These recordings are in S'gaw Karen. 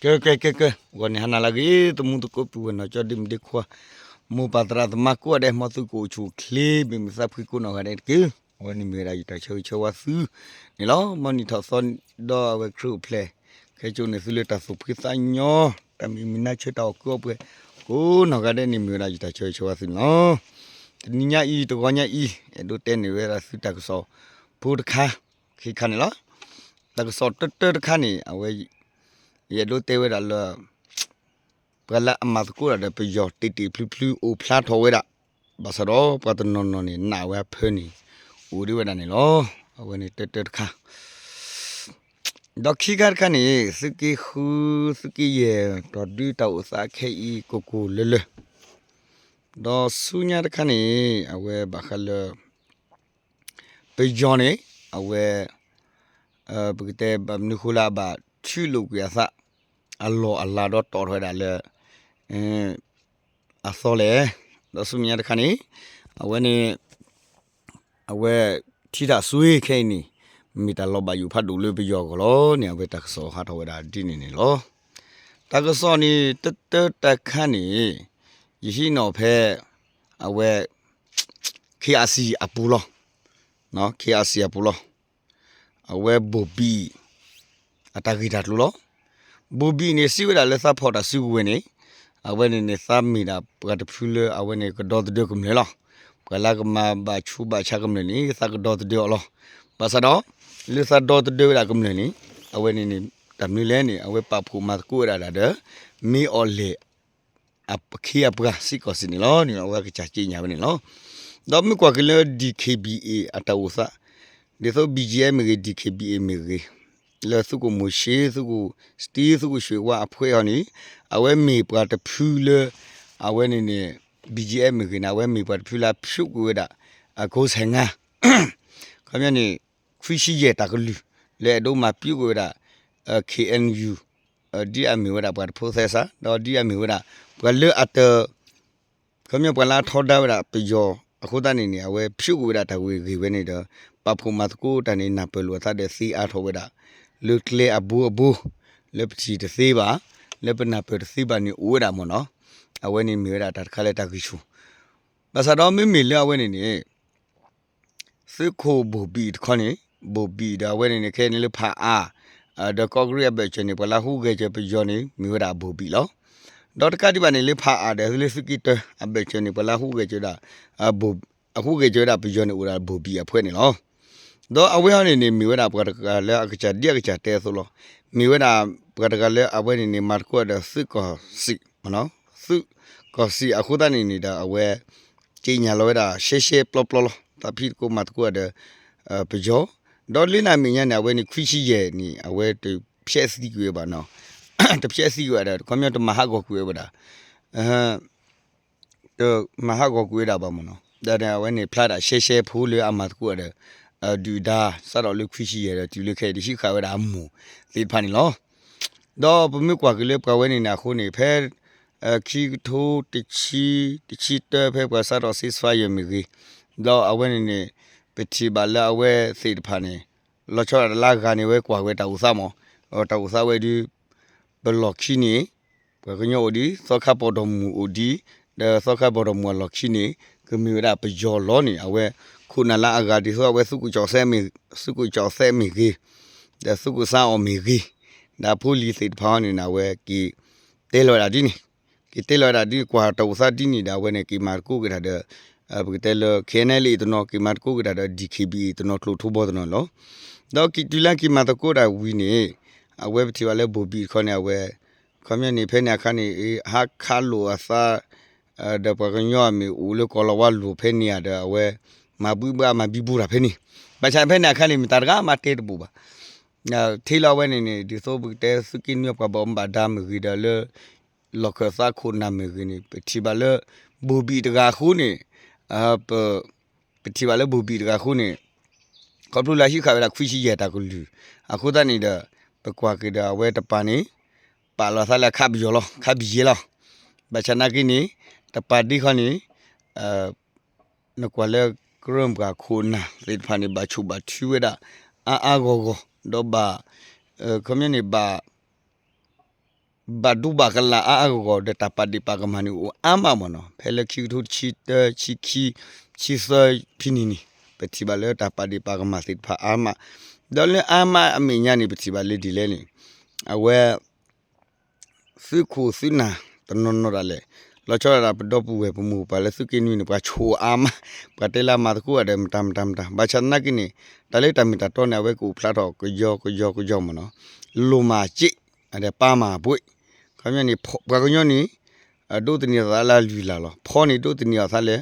ကဲ ကဲ ကဲ ကဲ ဂီၤန့ၣ်ဟါနၤလၢအဂ့ၤ သမူသကိးပုၢ်ဝဲၢ်နီၢ်ကၠီဒ့မုၣ်ဒ့ခွါ မိၢ်ပၢ်သရၣ်သမါကိးဂၤဒဲး မ်သုကအိၣ်ဆူၣ်အိၣ်ချ့ မ့ၢ်မုာ်သးဖှံကိးနီၢ်ဂၤဒဲးတက့ၢ်. အဝဲန့ၣ်မ့ၢ်ဝဲဒၣ်ယတၢ်ဆၢဂ့ၤဆၢဝါသုန့ၣ်လီၤ. မ်နံၣ်ထီၣ်သီဒီးအဝဲခရံာ်အိၣ်ဖျဲၣ် ခဲကိာ်န့ၣ်သုလၢတၢ်သူၣ်ဖှံသးညီ တၢ်မံမုာ်နါဆၢတၢ်အီၣ်ကုအီပှဲၤ ကိးနီၢ်ဂၤဒဲးန့ၣ် မ့ၢ်ဝဲဒၣ်ယတၢ်ဆၢဂ့ၤဆၢဝါသုန့ၣ်လီၤ. တနံၤညါအံၤ တဂီၤညါအံၤ အဲၣ်ဒိးတဲန့ၢ်ဝဲဒၣ်သုတၢ်ကစီၣ်ဖိတခါ ခံခါန့ၣ်လီၤ. တၢ်ကစီၣ်တၢတၢတခါန့ၣ် အဝဲ ယအဲၣ်ဒိးတဲဝဲဒၣ်လၢ ပှၤလၢအမၤသကိးတၢ်ဒီးပယီၤတ့ၢ်တ့ၢ်ဖျုဖျုအိၣ်ဖျါထီၣ်ဝဲဒၣ်, ဘၣ်ဆၣ်ဒီးပှၤတနီၤနီၤန့ၣ် နာ်ဝဲအဖၢန့ၣ် အိၣ်ဒံးဝဲဒၣ်န့ၣ်လီၤ. အဝဲန့ၣ်တၢတၢတခါ ဒီးခံခါတခါန့ၣ် သုးက့ဃု သုးက့ယဲၢ် တီၢ်ဒုတၢ်အိၣ်သးခဲအံၤကိၢ်ကိၢ်လၢလၢ ဒီးဆူညါတခါန့ၣ် အဝဲဘၣ်ဃးလၢ ပယီၤန့ၣ် အဝဲ ပကတဲဘၣ်မနုၤဃိလၢအဘၣ် ထုးလိာ်ကွံာ်အသး အလီၢ်အလၤဒီးတီၣ်ထီၣ်ဝဲဒၣ်လၢ အသီလဲၣ်. ဒီးဆူမဲာ်ညါတခါန့ၣ် အဝဲန့ၣ် အဝဲထံတၢ်ဆွ့ခဲအံၤန့ၣ် မ့ၢ်တၢ်လီၤဘၣ်ယိၣ်ဖးဒိၣ်လၢပယီၤအဂီၢ်လီၤန့ၣ် အဝဲတၢ်ကစီၣ်ဟးထီၣ်ဝဲဒၣ်ဒ်န့ၣ်န့ၣ်လီၤ. တၢ်ကစီၣ်န့ၣ် တၢတၢတခါန့ၣ် ယဟံးန့ၢ်ဖဲ အဝဲ KRC အပူၤလီၤ. KRC အပူၤလီၤ. အဝဲဘိၣ်ဘံၣ် အတၢ်ဂ့ၢ်တၢ်ကျိၤလီၤ. ဘိၣ်ဘံၣ်န့ၣ် စံးဝဲဒၣ်လၢသးဖီၣ်တၢ်စုကဝဲၤန့ၣ် အဝဲန့ၣ်န့ၣ် သးမ့ၢ်ဒၣ်ပှၤတဖုလၢအဝဲန့ၣ်ကဒီသဒၢကမျၢၢ်လီၤ. ပှၤလၢကမၤဘၣ်ဆူးဘၣ်ဆါကမျၢၢ်န့ၣ် သးကဒီသဒၢအီၤလီၤ. ဘၣ်ဆၣ်ဒီး လၢသးဒီသဒၢဝဲဒၣ်ကမျၢၢ်န့ၣ် အဝဲန့ၣ်န့ၣ် တၢ်မနုၤလဲၣ်န့ၣ် အဝဲပာ်ဖှိၣ်မၤသကိးဝဲဒၣ်ဒီး မ့ၢ်အီၤလဲၣ် အခ့အပှၤ စ့ၢ်ကီးစ့ၢ်န့ၣ်လီၤန့ၣ် အဝဲကစၢ်က့ညါဝဲန့ၣ်လီၤ. ဒီးမ့ၢ်ကွၢ်က့ၤလၢ DKBA အတၢ်အိၣ်သး ဒ်သိး BGF မ့ၢ်ဂ့ၤ DKBA မ့ၢ်ဂ့ၤ လၢသုးခိၣ်မိၤၡ့ သုးခိၣ် Steve သုးခိၣ် ရွှေဝါ အဖှဲးအီၤန့ၣ် အဝဲမ့ၢ်ပှၤတဖုလၢ အဝဲန့ၣ်န့ၣ် BGF မ့ၢ်ဂ့ၤန့ၣ် အဝဲမ့ၢ်ပှၤတဖုလၢအဖျိးကွံာ်ဝဲဒၣ် အကိးဆဲးငါ ခီပညီန့ၣ် ခွံဆံယဲၢ်တၢ်ကလုၢ် လၢအဲၣ်ဒိးမၤပျိးကွံာ်ဝဲဒၣ် KNU ဒ်အမ့ၢ်ဝဲဒၣ်ပှၤတဖိသဲစး ဒီးဒ်အမ့ၢ်ဝဲဒၣ် ပှၤလၢအတ ခီပညီပှၤလၢအထီဒါဝဲဒၣ်ပယီၤအဃိသတးန့ၣ်န့ၣ် အဝဲဖျိးကွံာ်ဝဲဒၣ်တၢ်ဂ့ၢ်ဂ့ၢ်ဝဲန့ၣ်ဒီး ပာ်ဖှိၣ်မၤသကိးတၢ်န့ၣ် နၢ်ပၢၢ်လိာ်အသးဒီးသ့အါထီၣ်ဝဲဒၣ် လၢကျဲအဘိအဘိ လၢပထံၣ်တသ့ဘၣ် လၢပနၢ်ပၢၢ်တသ့ဘၣ်န့ၣ်အိၣ်ဝဲဒၣ်မ့ၢ်နီၤ အဝဲန့ၣ်မ့ၢ်ဝဲဒၣ်တၢ်တခါလၢတၢ်ဂံၢ်ဆူၣ် ဘၣ်ဆၣ်ဒီးမ့မ့ၢ်လၢအဝဲန့ၣ်န့ၣ် သုးခိၣ်ဘိၣ်ဘံၣ်တခီန့ၣ် ဘိၣ်ဘံၣ်ဒီးအဝဲန့ၣ်န့ၣ် ခဲအံၤန့ၣ်လၢဖးအါ ဒီးကီၢ်ကရံၣ်အဘၢၣ်စၢၤန့ၣ် ပှၤလၢဟူးဂဲၤစၢၤပယီၤန့ၣ် မ့ၢ်ဝဲဒၣ်အဘိၣ်ဘံၣ်လီၤ. ဒီးတကးဒံးဘၣ်န့ၣ် လၢဖးအါဒီးလၢသုးက့တၢ အဘၢၣ်စၢၤန့ၣ် ပှၤလၢဟူးဂဲၤစၢၤဒၣ် အဟူးဂဲၤစၢၤဝဲဒၣ်ပယီၤန့ၣ် အိၣ်ဒၣ်ဘိၣ်ဘံၣ်အဖှဲးန့ၣ်လီၤ. ဒီးအဝဲဟီန့ၣ်န့ၣ် မ့ၢ်ဝဲဒၣ်ပှၤတဂၤလၢအကစၢ်ဒ်အကစၢ်တဲအသိးလီၤ. မ့ၢ်ဝဲဒၣ်ပှၤတဂၤလၢအဝဲန့ၣ်န့ၣ် မၤသကိးဒီးသုးကီၢ်စံၣ် သုးကီၢ်စံၣ်အဃိသတးန့ၣ်န့ၣ်ဒီး အဝဲ က့ညါလီၤဝဲဒၣ်ရှဲရှဲပျီပျီလီၤ. တၢ်ဖံးသကိးမၤသကိးဒီး ပယီၤ ဒီးလၢနၤမဲာ်ညါန့ၣ် အဝဲန့ၣ်ခွံဆံယဲၢ်န့ၣ် အဝဲတဖျဲးသံကွံာ်ဝဲဘၣ်နီၤ တဖျဲးသံကွံာ်ဝဲဒၣ် ခီပညီတမၤဟးဂီၤကွံာ်ဝဲဘၣ်ဒၣ် တမၤဟးဂီၤကွံာ်ဝဲဒၣ်ဘၣ်မ့ၢ်နီၤ ဒီးအဝဲန့ၣ်ဖျါဒၣ်ရှဲရှဲဖိလၢအမၤသကိးဒီး ဒုၣ်ဒါ စးထီၣ်လၢခွံဆံယဲၢ်ဒီးတုၤလၢခဲအံၤ တဟံးဃာ်ဝဲဒၣ်အမိၢ်သ့ၣ်တဖၣ်န့ၣ်လီၤ. ဒီးပမ့ၢ်ကွၢ်က့ၤလၢပှၤဝဲန့ၣ်န့ၣ်အဃိန့ၣ် ဖဲ ခံကထိတဆံ တဆံတၢ ဖဲပှၤစးထီၣ် ceasefire မ့ၢ်ဂ့ၤ, ဒီးအဝဲန့ၣ်န့ၣ် ပထံၣ်ဘၣ်လၢအဝဲသ့ၣ်တဖၣ်န့ၣ် လီၤဆီဒၣ်တၢ်လၢအဂၤန့ၣ် ဝဲကွၢ်ဝဲတၢ်အိၣ်သးမး, တၢ်အိၣ်သးဝဲဒုး ပလီၢ်ခံန့ၣ် ပှၤကညီအိၣ်ဒံး သီခါပီၢ်ဒီမုၢ်အိၣ်ဒံး, ဒီးသီခါပီၢ်ဒီမုၢ်အလီၢ်ခံန့ၣ် ကမ့ၢ်ဝဲဒၣ်ပယီၤလီၤန့ၣ် အဝဲခိၣ်နၢ်လၢအဂၤဒ်သိးအဝဲ သုးခိၣ်ကၠီၣ်သဲးမ့ၢ်ဂ့ၤ, ဒီးသုးခိၣ်စါအီၣ်မ့ၢ်ဂ့ၤ, ဒီးဖိလံၤသ့ၣ်တဖၣ်ဟီန့ၣ် အဝဲက့ၤတဲလီၤဝဲဒၣ်ဒ်န့ၣ်, က့ၤတဲလီၤဝဲဒၣ်ဒ်န့ၣ် ကွၢ်တၢ်အိၣ်သးဒ်န့ၣ်ဒီး အဝဲန့ၣ်က့ၤမၤသကိးက့ၤတၢ်ဒီး ပကတဲလၢ KNLA တနီၤ က့ၤမၤသကိးက့ၤတၢ်ဒီး DKBA တနီၤ ကျိၣ်ထူဘီတနီၤလီၤ. ဒီးက့ၤတုၤလၢက့ၤမၤသကိးတၢ်ဝံၤန့ၣ် အဝဲပထံၣ်ဘၣ်လၢဘိၣ်ဘံၣ်တခီန့ၣ် အဝဲ ခီပညီန့ၣ် ဖဲန့ၣ်အခါန့ၣ် ဟးခးလိာ်အသး ဒီးပှၤကညီအမ့ၢ်အိၣ်လၢကီၢ်လီၤဝါလိၤဖဲန့ၣ်ဧါဒီး အဝဲမၤဘုဘၣ်မၤဘံဘူတၢ်ဖဲန့ၣ်, ဘၣ်ဆၣ်ဖဲန့ၣ်အခါန့ၣ် မတၤတဂၤမၤတဲတဘူးဘၣ်. ထဲလီၤအဝဲန့ၣ်န့ၣ် ဒ်သိးပကတဲသုးက့နွံပှၤဘၣ်မူဘၣ်ဒါမ့ၢ်ဂ့ၤဒီးလၢ လီၢ်ခၢၣ်သးခိၣ်နၢ်မ့ၢ်ဂ့ၤန့ၣ် ပထံၣ်ဘၣ်လၢ ဘိၣ်ဘံၣ်တဂၤအဃိန့ၣ် ပ ပထံၣ်ဘၣ်လၢဘိၣ်ဘံၣ်တဂၤအဃိန့ၣ် ခီဖျိလၢဟံးဃာ်ဝဲဒၣ်ခွံဆံယဲၢ်တၢ်ကလုၢ် အဃိသတးန့ၣ်ဒီး ပကွၢ်က့ၤဒီးအဝဲတပၤန့ၣ် ပာ်လီၤသးလၢအခးပယီၤလီၤ, ခးပယီၤလီၤ. ဘၣ်ဆၣ်နာ်က့န့ၣ် တပၤဒ့ခီန့ၣ် နကွၢ်လၢကရၢမိၢ်ပှၢ်ခိၣ်နၢ်သ့ၣ်တဖၣ်န့ၣ် ဘၣ်ဆိၣ်ဘၣ်ထုဝဲဒၣ် အါအါဂီၢ်ဂီၢ် ဒီးဘၣ် ခီပညီန့ၣ် ဘၣ် ဘၣ်ဒူဘၣ်ကလာ်အါအါဂီၢ်ဂီၢ် ဒီးတၢ်ပာ်ဒ့ၣ်ပာ်ကမၣ်န့ၣ်အိၣ်အါမးမ့ၢ်နီၤ, ဖဲလၢခံကထိတဆံတၢ ဆံခံ ဆံသၢဖဲန့ၣ်န့ၣ် ပထံၣ်ဘၣ်လၢတၢ်ပာ်ဒ့ၣ်ပာ်ကမၣ်သ့ၣ်တဖၣ်အါမး, ဒီးလၢအါမးအမဲာ်ညါန့ၣ် ပထံၣ်ဘၣ်လၢဒ်လဲၣ်န့ၣ် အဝဲ သုးခိၣ်သုးနၢ်တနီၤနီၤဒၣ်လဲာ် လီၤဆီဒၣ်တၢ်ပဒီပုၢ်ဝဲၢ်ပမိၢ်ပၢ်လၢသုးက့နွံန့ၣ် ပှၤဆိၣ်အါမး, ပှၤတဲလၢအမၤသကိးဂၤဒီးမတၤမတၤမတၤ, ဘၣ်ဆၣ်သနာ်က့န့ၣ် တၢ်လၢတၢ်မ့ၢ်တၢ်တီန့ၣ် အဝဲကအိၣ်ဖျါထီၣ်ကယီကယီကယီမ့ၢ်နီၤ, လိၣ်မၤစ့ၣ် ဒီးပၢ်မၤဘှ့ၣ်, ခီပညီန့ၣ် ပှၤကညီန့ၣ် ဒိးသန့ၤအသးလၢအလုၢ်အလၢ်လီၤ, ဖီန့ၣ်ဒိးသန့ၤအသးလၢ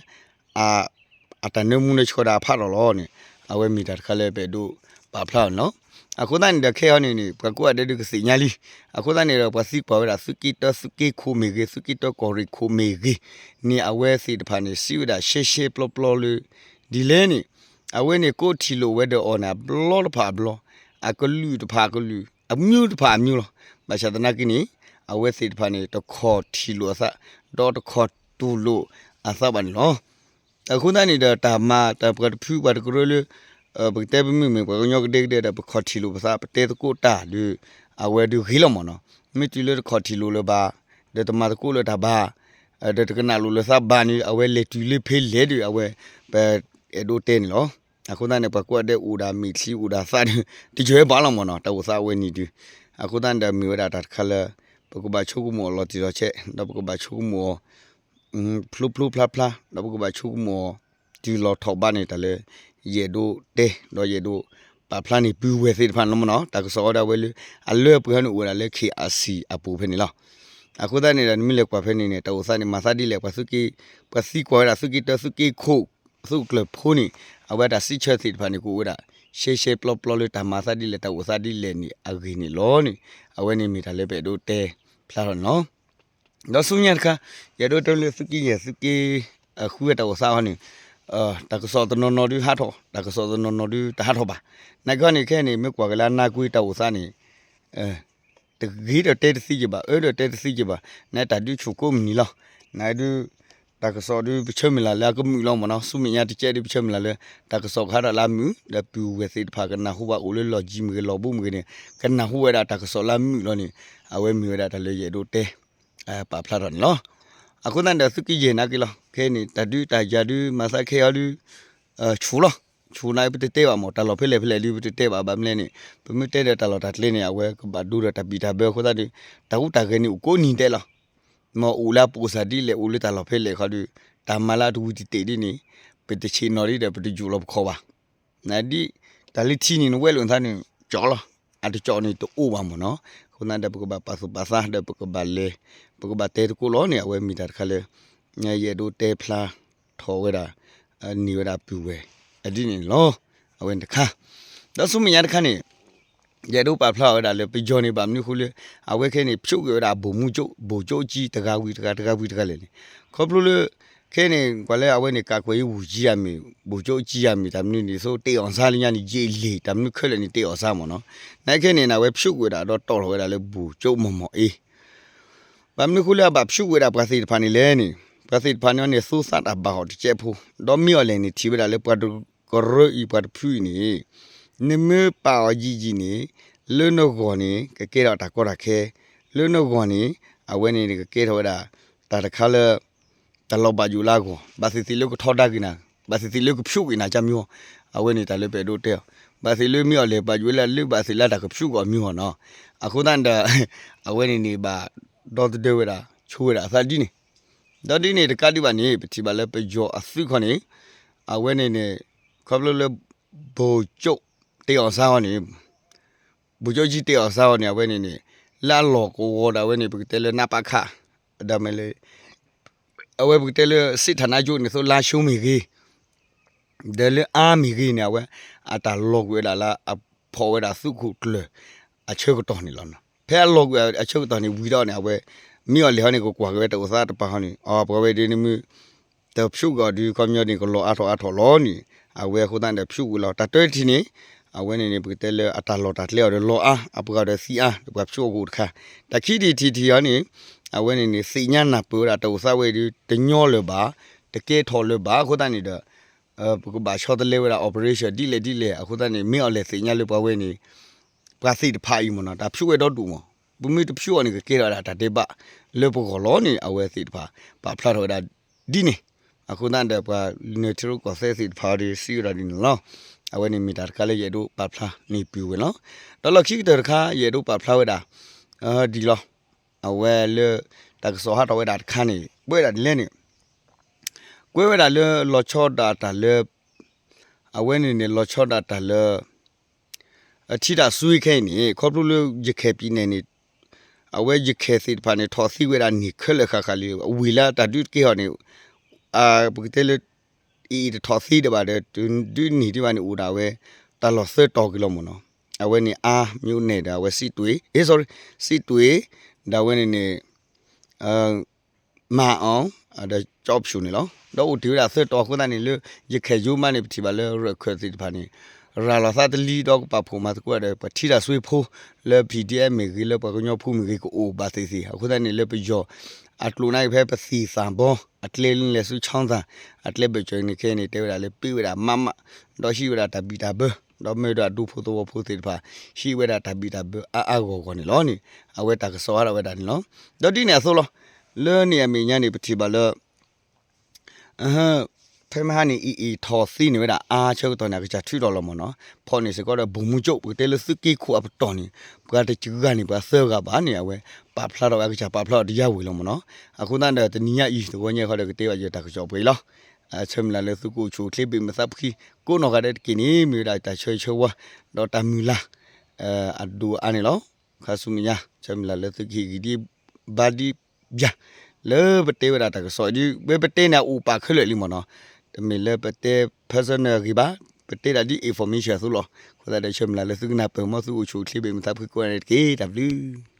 အတၢ်နၢမူနၢဆှီဒၣ်အဖးထီၣ်လီၤန့ၣ် အဝဲမ့ၢ်တၢ်တခါလၢပအဲၣ်ဒိးပာ်ဖျါအီၤန့ၣ်လီၤ. အဃိသတးန့ၣ်ဒီးခဲအံၤန့ၣ်န့ၣ် ပှၤကိးဂၤဒဲးဒုးကသ့ၣ်ညါလံ, အဃိသတးန့ၣ်ဒီးပှၤသံကွၢ်ဝဲဒၣ် သုးက့တၢ သုးက့ခိၣ်မ့ၢ်ဂ့ၤ သုးက့တၢကီၢ်ရ့ၣ်ခိၣ်မ့ၢ်ဂ့ၤန့ၣ် အဝဲသ့ၣ်တဖၣ်န့ၣ် စံးဝဲဒၣ်ရှဲရှဲပျီပျီလၢ ဒ်လဲၣ်န့ၣ် အဝဲန့ၣ်ကိးထံၣ်လိာ်ဝဲဒီးအီၤန့ၣ် အဘျီတဖၣ်အဘျီ, အကလုာ်တဖၣ်အကလုာ်, အမျိုးတဖၣ်အမျိုးလီၤ. ဘၣ်ဆၣ်သနာ်က့န့ၣ် အဝဲသ့ၣ်တဖၣ်န့ၣ် တခီၣ်ထံၣ်လိာ်အသး ဒီးတခီၣ်တူၢ်လိာ်အသးဘၣ်န့ၣ်လီၤ. အဃိသတးန့ၣ်ဒီးတၢ်မၤတၢ်ပှၤတဖုပှၤတကရၢလၢ ပကတဲပမ့ၢ်မ့ၢ်ပှၤကညီကဒဲကဒဲဒီး ပခီၣ်ထံၣ်လိာ်ပသး ပတဲသကိးတၢ်ဒီး အဝဲဒုးဂ့ၤလီၤမ့ၢ်နီၤ. မ့ၢ်တုၤလၢတခီၣ်ထံၣ်လိာ်လၢၤဘၣ် ဒီးတမၤသကိးလၢၤတၢ်ဘၣ် ဒီးတကနၣ်လိာ်လၢၤသးဘၣ်န့ၣ် အဝဲလဲၤတုၤလၢဖဲလဲၣ်ဒီး အဝဲ ပအဲၣ်ဒိးတဲန့ၣ်လီၤ. အဃိသတးန့ၣ် ပှၤကိးဂၤဒဲးအိၣ်ဒၣ်မ့ၢ်ချံအိၣ်ဒၣ်သးဒီး တယၢၤဘၣ်လီၤမ့ၢ်နီၤ တၢ်အိၣ်သးအဝဲန့ၣ်ဒုး. အဃိသတးန့ၣ်ဒီးမ့ၢ်ဝဲဒၣ်တၢ်တခါလၢ ပကဘၣ်ဆိကမိၣ်အီၤလီၤတံၢ်လီၤဆဲး ဒီးပကဘၣ်ဆိကမိၣ်အီၤ ဖျိဖျိဖျါဖျါ ဒီးပကဘၣ်ဆိကမိၣ်အီၤ တုၤလီၤထီၣ်ဘးန့ၣ် တၢ်လၢယအဲၣ်ဒိးတဲ ဒီးယအဲၣ်ဒိးပာ်ဖျါန့ၢ်ပုၢ်ဝဲၢ်သ့ၣ်တဖၣ်န့ၣ်လီၤမ့ၢ်နီၤ. တၢ်ကစီၣ်ဝဲဒၣ်ဝဲလၢ အလၢပှဲၤဟီန့ၣ်အိၣ်ဝဲဒၣ်လၢ ခ့ၣ်အၣ်စံၣ် အပူၤဖဲန့ၣ်လီၤ. အဃိသတးန့ၣ်ဒီး နမ့ၢ်လဲၤကွၢ်ဖဲန့ၣ်န့ၣ် တၢ်အိၣ်သးန့ၣ် မၤသးဒ်လဲၣ် ပှၤသုးက့ ပှၤသံကွၢ်ဝဲဒၣ် သုးက့တၢ သုးက့ခိၣ် သုးကျၢၢ်ဖိန့ၣ် အဝဲတၢ်စံးဆၢသ့ၣ်တဖၣ်န့ၣ် ကအိၣ်ဝဲဒၣ် ရှဲရှဲပျီပျီလၢတၢ်မၤသးဒ်လဲၣ် တၢ်အိၣ်သးဒ်လဲၣ်န့ၣ် အဂ့ၢ်န့ၣ်လီၤန့ၣ် အဝဲန့ၣ်မ့ၢ်တၢ်လၢပအဲၣ်ဒိးတဲဖျါထီၣ်န့ၣ်လီၤ. ဒီးဆူညါတခါ ယအဲၣ်ဒိးတဲလၢသုးက့ယဲၢ် သုးက့ အဃုတၢ်အိၣ်သးအီၤန့ၣ် တၢ်ကစီၣ်တနီၤနီၤဒုးဟးထီၣ် တၢ်ကစီၣ်တနီၤနီၤဒုးတဟးထီၣ်ဘၣ်. နာ်က့ဟီန့ၣ် ခဲအံၤန့ၣ် မ့ၢ်ကွၢ်က့ၤလၢအနါကွ့တၢ်အိၣ်သးန့ၣ် တဂ့ၤဒီးတဲတသ့က့ၤဘၣ် အၢဒီးတဲတသ့က့ၤဘၣ် နတၢ်ဒုးဆူၣ်ကိးမုၢ်နံၤလီၤ. နဒုး တၢ်ကစီၣ်ဒုးပဆၢမုၢ်လၢ်လၢအကမုာ်လီၤမ့ၢ်နီၤ ဆူမဲာ်ညါတကဲဒုးပဆၢမုၢ်လၢ်လၢ တၢ်ကစီၣ်ကဟးထီၣ်လၢအမုာ် ဒီးပုၢ်ဝဲၢ်သ့ၣ်တဖၣ်ကနၢ်ဟူဘၣ်အိၣ်လၢလီၢ်ကံမ့ၢ်ဂ့ၤ လီၢ်ဘူးမ့ၢ်ဂ့ၤန့ၣ် ကနၢ်ဟူဝဲဒၣ်တၢ်ကစီၣ်လၢအမုာ်လီၤန့ၣ် အဝဲမ့ၢ်ဝဲဒၣ်တၢ်လၢယအဲၣ်ဒိးတဲ ပာ်ဖျါထီၣ်န့ၣ်လီၤ. အဃိသတးန့ၣ်ဒီးသုးက့ယဲၢ်နာ်က့လီၤ ခဲအံၤန့ၣ် တၢ်ဒုးတၢ်ယၤဒုးမၤသးခဲအံၤဒုး ဆူၣ်လီၤ ဆူၣ်န့ၣ်ပတတဲဘၣ်မ့ၢ် တၢ်လီၢ်ဖဲလဲၣ်ဖဲလဲၣ်ဒုးပတတဲဘၣ် ဘၣ်မနုၤလဲၣ်န့ၣ် ပမ့ၢ်တဲဒီးတၢ်လီၢ်တၢ်ကျဲန့ၣ် အဝဲကဘၣ်ဒိဒီးတၢ်ဘံၣ်တၢ်ဘၢအဃိသတးဒီး တၢ်ဟူးတၢ်ဂဲၤန့ၣ်အိၣ်ကိးနံၤဒဲးလီၤ. မ့ၢ်အိၣ်လၢအပိာ်စၢ်ဒ်လဲၣ် အိၣ်လၢတၢ်လီၢ်ဖဲလဲၣ်ခီဒီး တၢ်မၤလၢအတဝံၤတတ့ၢ်ဒ်န့ၣ် ပတဆ့ၣ်နီၤဒ်ဒီးပတယူာ်လီၤပခီၣ်ဘၣ်. နဒ် တၢ်လၢထံန့ၣ် နဝဲလိာ်နသးန့ၣ် ကၠီလီၤ အတကၠီန့ၣ်တအိၣ်ဘၣ်မ့ၢ်နီၤ. အဃိသတးဒီးပကဘၣ်ပာ်သူၣ်ပာ်သးဒီးပကဘၣ်လဲၤ ပကဘၣ်တဲသကိးလီၤန့ၣ် အဝဲမ့ၢ်တၢ်တခါလၢ ယအဲၣ်ဒိးတဲဖျါထီၣ်ဝဲဒၣ် န့ၢ်ဝဲဒၣ်ပုၢ်ဝဲၢ် အဒ်န့ၣ်လီၤ. အဝဲန့ၣ်တခါ ဒီးဆူမဲာ်ညါတခါန့ၣ် ယအဲၣ်ဒိးပာ်ဖျါအီၤဝဲဒၣ်လၢပယီၤန့ၣ် ဘၣ်မနုၤအဃိလၢ အဝဲခဲအံၤန့ၣ် ဖျိးကွံာ်ဝဲဒၣ် ဗိုလ်မှူးချုပ် ဗိုလ်ချုပ်ကြီး တဂၤဝံၤတဂၤ တဂၤဝံၤတဂၤလဲၣ်န့ၣ် ခီဖျိလၢ ခဲအံၤန့ၣ် ပှၤလၢအဝဲန့ၣ် ကာကွယ်ရေးဝန်ကြီး အမ့ၢ် ဗိုလ်ချုပ်ကြီး အမ့ၢ် တၢ်မနုၤန့ၣ် သိး တ့အီၣ်စါ လၢညါန့ၣ် ယ့လ့ၣ် တၢ်မနုၤခဲလၢာ်န့ၣ် တ့အီၣ်စါမ့ၢ်နီၤ. နာ်က့ခဲအံၤန့ၣ် အဝဲဖျိးကွံာ်ဝဲဒၣ်ဒီးတီၢ်ထီၣ်ဝဲဒၣ်လၢ ဗိုလ်ချုပ်မောင်မောင်အေး ဘၣ်မနုၤအဃိလၢအဘၣ်ဖျိးကွံာ်ဝဲဒၣ်ပှၤသ့ၣ်တဖၣ်န့ၣ်လဲၣ်န့ၣ် ပှၤသ့ၣ်တဖၣ်န့ၣ်န့ၣ် သူသးတၢ်ဘၣ်ဟီၣ်တစဲးဖိ ဒီးမ့ၢ်အီၤလဲၣ်န့ၣ် ထံၣ်ဝဲဒၣ်လၢပှၤတကရၢအံၤပှၤတဖုအံၤန့ၣ် နမ့ၢ်ပာ်အီၤယံာ်ယံာ်န့ၣ် လၢနဂီၢ်န့ၣ် ကကဲထီၣ်တၢ်ကီတၢ်ခဲ လၢနဂီၢ်န့ၣ် အဝဲန့ၣ်ကကဲထီၣ်ဝဲဒၣ် တၢ်တခါလၢ တၢ်လီၤဘၣ်ယိၣ်လၢအဂီၢ် ဘၣ်သ့ၣ်သ့ၣ်လၢကထီဒါက့ၤနၤ ဘၣ်သ့ၣ်သ့ၣ်လၢကဖျိးကွံာ်နၤကမံၤ အဝဲန့ၣ်တၢ်လၢပအဲၣ်ဒိးတဲအီၤ ဘၣ်သ့ၣ်လၢမ့ၢ်အီၤလဲၣ် ဘၣ်ယိၣ်ဝဲလၢ လၢဘၣ်သ့ၣ်လၢတၢ်ကဖျိးကွံာ်အီၤမံၤအီၤနီၤ. အဃိသတးဒီး အဝဲန့ၣ်န့ၣ် ဘၣ်ဒီသဒၢဝဲဒၣ် ဆိဝဲဒၣ်အသးဒ်န့ၣ် ဒီးဒ်န့ၣ်တကးဒံးဘၣ်န့ၣ် ပထံၣ်ဘၣ်လၢပယီၤအသုးခီန့ၣ် အဝဲန့ၣ်န့ၣ် ခီဖျိလၢ ဗိုလ်ချုပ် တ့အီၣ်စါအီၤန့ၣ် ဗိုလ်ချုပ်ကြီး တ့အီၣ်စါအီၤန့ၣ် အဝဲန့ၣ်န့ၣ် လၢအလီၢ်ကဝီၤဒီးအဝဲန့ၣ် ပကတဲလၢ နပခ ဒီးမ့ၢ်လၢ အဝဲပကတဲလၢ စစ်ဌာနချုပ် န့ၣ် သိးလါရှိုးမ့ၢ်ဂ့ၤ ဒီးလၢအါမ့ၢ်ဂ့ၤန့ၣ် အဝဲ အတၢ်လီၤကွံာ်ဝဲဒၣ်လၢအဖီၣ်ဝဲဒၣ်သုးခိၣ်ကျၢၢ်အဆၢကတီၢ်န့ၣ်လီၤ. ဖဲအလီၤကွံာ်အဆၢကတီၢ်န့ၣ် ဝံၤဒီးန့ၣ် အဝဲ မ့ၢ်အီၤလဲၣ်ဟီန့ၣ် ကကွၢ်က့ၤဝဲတၢ်အိၣ်သးတပၤဟီန့ၣ် အပှၤဝဲဒၣ်န့ၣ်မ့ၢ် တဖျိးကွံာ်အီၤဒီး ခီပညီန့ၣ် ကလီၤအါထီၣ်အါထီၣ်လီၤန့ၣ် အဝဲအဃိသတးဒီးဖျိးကွံာ်လီၤ. တၢ်တၢတထံၣ်န့ၣ် အဝဲန့ၣ်န့ၣ် ပကတဲလၢအတၢ်လီၢ်တၢ်ကျဲအီၤဒီးလီၤအါ အပှၤဒီးသံအါ ဒီးပှၤဖျိးအီၤကအိၣ်တခါ တၢ်ခံထံၣ်တထံၣ်အီၤန့ၣ် အဝဲန့ၣ်န့ၣ် သ့ၣ်ညါနၢ်ပၢၢ်ဝဲဒၣ်တၢ်အိၣ်သးဝဲဒီး တညီလၢၤဘၣ် တကဲထီၣ်လၢၤဘၣ်အဃိသတးန့ၣ်ဒီး ပကဘၣ်ဆီတလဲဝဲဒၣ် operation ဒ်လဲၣ်ဒ်လဲၣ် အဃိသတးန့ၣ် မ့ၢ်အီၤလဲၣ်သ့ၣ်ညါလၢပှၤဝဲန့ၣ် ပှၤသ့ၣ်တဖၣ်အံၤမ့ၢ်နီၤ တၢ်ဖျိးဝဲဒီဒူၣ်မး ပမ့ၢ်တဖျိအီၤန့ၣ် ကကဲထီၣ်ဝဲဒၣ်တၢ်ဒဲးဘးလၢပဂီၢ်လီၤန့ၣ် အဝဲသ့ၣ်တဖၣ် ပာ်ဖျါထီၣ်ဝဲဒၣ်ဒ်န့ၣ်. အဃိသတးဒီး ပှၤနၢၤထံရူၢ်ကီၢ်သဲးသ့ၣ်တဖၣ်ဒီး စံးဝဲဒၣ်ဒ်န့ၣ်လီၤ. အဝဲန့ၣ်မ့ၢ်တၢ်တခါလၢယအဲၣ်ဒိးပာ်ဖျါန့ၢ်ပုၢ်ဝဲလီၤ. ဒီးလီၢ်ခံကတၢၢ်တခါ ယအဲၣ်ဒိးပာ်ဖျါဝဲဒၣ် ဒ်လီၤ. အဝဲလၢ တၢ်ကစီၣ်ဟးထီၣ်ဝဲဒၣ်တခါန့ၣ် ကွဲးဝဲဒၣ်ဒ်လဲၣ်န့ၣ် ကွဲးဝဲဒၣ်လၢလီၤဆီဒၣ်တၢ်လၢ အဝဲန့ၣ်န့ၣ် လီၤဆီဒၣ်တၢ်လၢ ထံတၢ်စွ့ခဲအံၤန့ၣ် ခီဖျိလၢယခဲၣ်ပံၤနဲၣ်န့ၣ် အဝဲယခဲၣ်သ့ၣ်တဖၣ်န့ၣ် ထီၣ်သ့ဝဲဒၣ်န့ၣ် ခဲလၢာ်ဃၣ်ဃၣ်လံ အဝံၤလၢတၢ်ဒုးတကဲအီၤန့ၣ် ပကတဲလၢ အံၤတထီၣ်သ့ဒံးဘၣ်ဒီး တုၤဒုးန့ၢ်ဒံးဘၣ်န့ၣ် အိၣ်ဒၣ်ဝဲ တၢ်လီၢ်သၢတီၤက့ၤလီၤမ့ၢ်နီၤ. အဝဲန့ၣ် အါ မ့ၢ်အိၣ်နဲၣ်ဒီး အဝဲစံးတွ့ၣ် စံးတွ့ၣ် ဒီးအဝဲန့ၣ်န့ၣ် မၤအီၤ ဒီးကၠီဖၠိၣ်န့ၣ်လီၤ. ဒီးအိၣ်တ့ၢ်ဝဲဒၣ်သၢတီၤအဃိသတးန့ၣ် လၢယခဲၣ်ယိမးန့ၣ် ပထံၣ်ဘၣ်လၢရၢၢ်ခၢၣ်သ့ၣ်တဖၣ်န့ၣ် ရၤလီၤသးတလံဒီးကပာ်ဖှိၣ်မၤသကိးဒီး ပှၤထံတၢ်စွ့ဖိ လၢ PDF မ့ၢ်ဂ့ၤ လၢပှၤကညီဖိမ့ၢ်ဂ့ၤ ကအိၣ်ဘၣ်သ့ၣ်သ့ၣ် အဃိသတးန့ၣ် လၢပယီၤအကျိၤန့ၣ် ဖဲပသံၣ်သၣ်ဘီ အကျဲလၢလဲၤဆူ ချောင်းသာ အကျဲဘၢၣ်စၢၤန့ၣ်ခဲအံၤန့ၣ် တဲဝဲဒၣ်လၢပ့ၢ်ဝဲဒၣ်မးမး ဒီးဟံးဝဲဒၣ်တၢ်ဘံၣ်တၢ်ဘၢ ဒီးမၢဒီးအဒူဖိသဝီဖိသ့ၣ်တဖၣ် ဟံးဝဲဒၣ်တၢ်ဘံၣ်တၢ်ဘၢအါအါဂီၢ်ဂီၢ်န့ၣ်လီၤန့ၣ် အဝဲတၢ်ကစီၣ်ဟးထီၣ်ဝဲဒၣ်န့ၣ်လီၤ. ဒီးဒ်န့ၣ်အသိးလီၤ. လၢန့ၣ်အမဲာ်ညါန့ၣ် ပထံၣ်ဘၣ်လၢ ဖဲမဟါန့ၣ် အံၤအံၤထီၣ်သ့န့ၢ်ဝဲဒၣ်အါဆၢကတီၢ်န့ၣ် အကစၢ်ထုးထီၣ်လီၤမ့ၢ်နီၤ. ဖီၣ်န့ၢ်စ့ၢ်ကီးဒီး ဗိုလ်မှူးချုပ် ပကတဲလၢသုးက့ခိၣ်အပတီၢ်န့ၣ် ပှၤတဂၤန့ၣ် ပှၤသၢဂၤဘၣ်န့ၣ် အဝဲပာ်ဖျါထီၣ်ဝဲ အကစၢ်ပာ်ဖျါထီၣ်တယါဝံၤလီၤမ့ၢ်နီၤ. အဃိသတးဒီး တနံၤညါအံၤ သဝီညါခီဒီး ကတဲဘၣ်ယတၢ်ကစီၣ်ပှဲၤအံၤလီၤ. ဆၢမုၢ်လၢ်လၢသုကအိၣ်ဆူၣ်အိၣ်ချ့ ဘ့ၣ်မုာ်သးဖှံကိးနီၢ်ဂၤဒဲးတက့ၢ်န့ၣ် မ့ၢ်ဝဲဒၣ်တၢ်ဆၢဂ့ၤဆၢဝါ ဒီးတၢ်မုၢ်လၢ် အဒိၣ်အါန့ၣ်လီၤ. ခါဆူမဲာ်ညါ ဆၢမုၢ်လၢ်လၢသုကဟ့ၣ်ဂံၢ်ဒံးဘါဒံးဘၠၣ် လၢပတဲဝဲဒၣ်တၢ်ကစီၣ်ဒ် ဝဲပတဲန့ၣ် အအိၣ်ပာ်ခဲလၢာ်လံမ့ၢ်နီၤ. တမ့ၢ်လၢပတဲ personal ဂ့ၤဘၣ်, ပတဲဒၣ်ဒ် information အသိးလီၤ. အဃိသတးဒီး ဆၢမုၢ်လၢ်လၢသုကနၢ်ပၢၢ် မ်သုအိၣ်ဆူၣ်အိၣ်ချ့ ဘ့ၣ်မုာ်သးဖှံကိးဂၤဒဲးတက့ၢ်. တၢ်ဘျုး